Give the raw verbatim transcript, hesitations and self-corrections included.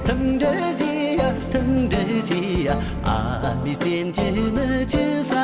ཐུན་སྒྲིལ་གྱིས་ཡ། ཐུན་སྒྲིལ་གྱིས་ཡ། ཨ་ནི་སེམས་ཀྱི་མི་ཆུ་ས།